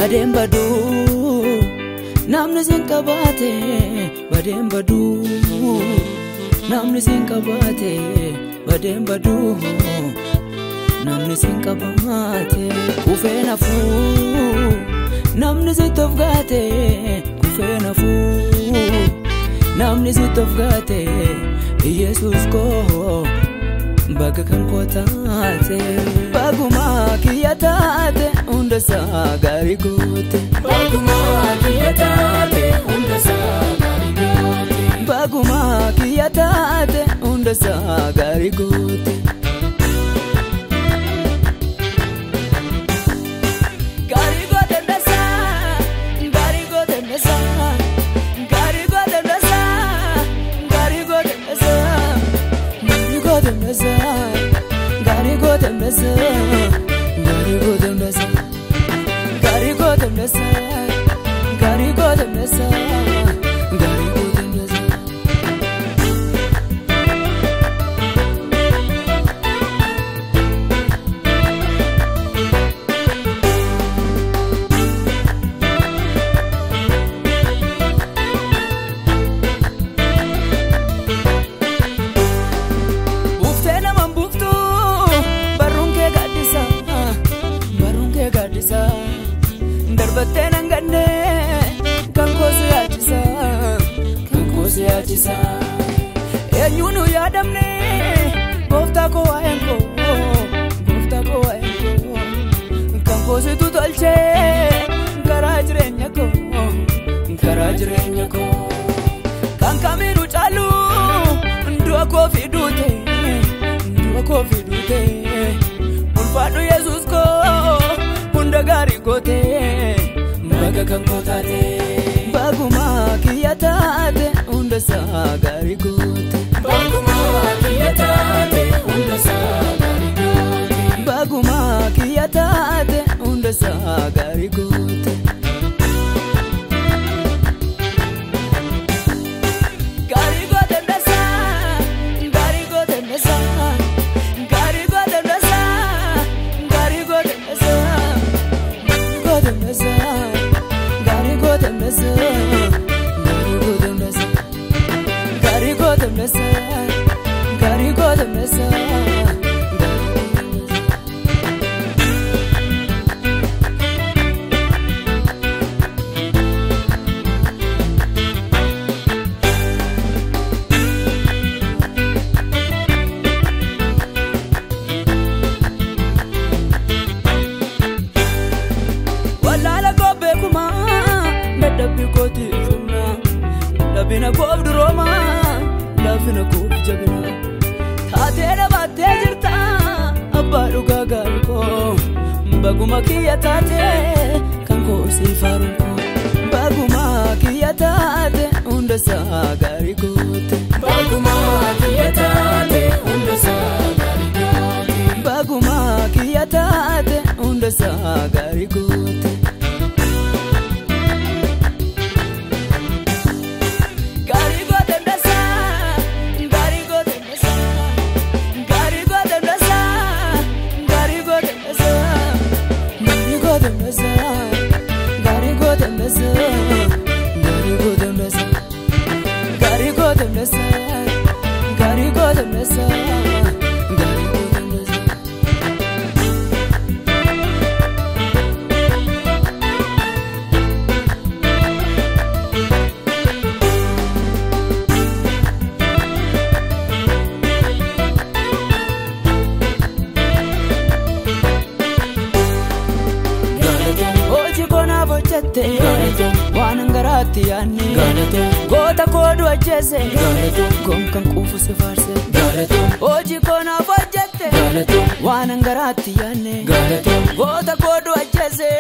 badeen baduu namni sin qabaate badeen baduu namni sin qabaate badeen baduu namni sin qabaate kufee nafuu namni sitti of gaate kufee nafuu namni sitti of gaate Yesuus koo baga kan koo taate baguma kiyya taate hunda isaa gaarii goote Baguma kiyya taate hunda isaa gaarii goote baguma kiyya taate hunda isaa gaarii goote. Gaarii goote ndasaa gaarii goote ndasaa gaarii goote ndasaa gaarii goote ndasaa gaarii goote ndasaa gaarii goote ndasaa gaarii goote ndasaa gaarii goote ndasaa gaarii goote ndasaa gaarii goote ndasaa. Buuftee naman buuftu barruun kee gaaddisa barruun kee gaaddisa darbattee nan ganne kan koo si yaachisa kan koo si yaachisa eenyuun nu yaadamne gooftaa koo waa'een koo gooftaa koo waa'een koo kan koo situ tolchee karaa jireenya koo karaa jireenya koo kan kamiinuu caalu du'a koo fiduute du'a koo fiduute ulfaadhu Yesuus koo hunda gaarii goote baga kan koo taate baguma kiyya taate hunda isaa gaarii goote Baguma kiyya taate hunda isaa gaarii goote baguma kiyya taate hunda isaa gaarii goote. Gaarii goote ndasaa gaarii goote ndasaa gaarii goote ndasaa gaarii goote ndasaa goote ndasaa gaarii goote ndasaa gaarii goote ndasaa gaarii goote ndasaa gaarii goote ndasaa gaarii goote ndasaa. Wallaala koo beekuma dadhabbii kootiif humna dadhabina koof durooma laafina koof jabina taatee dhabaattee jirta abbaa dhugaa gaarii koo baguma kiyya taate kan koo si faaruun koo baguma kiyya taate hunda isaa gaarii goote Baguma kiyya taate hunda isaa gaarii goote baguma kiyya taate hunda isaa gaarii goote. Gaarii goote ndasaa gaarii goote ndasaa gaarii goote ndasaa gaarii goote ndasaa gaarii goote ndasaa gaarii goote ndasaa gaarii goote ndasaa gaarii goote ndasaa gaarii goote ndasaa gaarii goote ndasaa. Hojii koonaaf hojjette waan hangaraatti yaadne goota koo du'a ajjeese gonkan quufu si faarse hojii koonaaf hojjette waan hangaraatti yaadne goota koo du'a ajjeese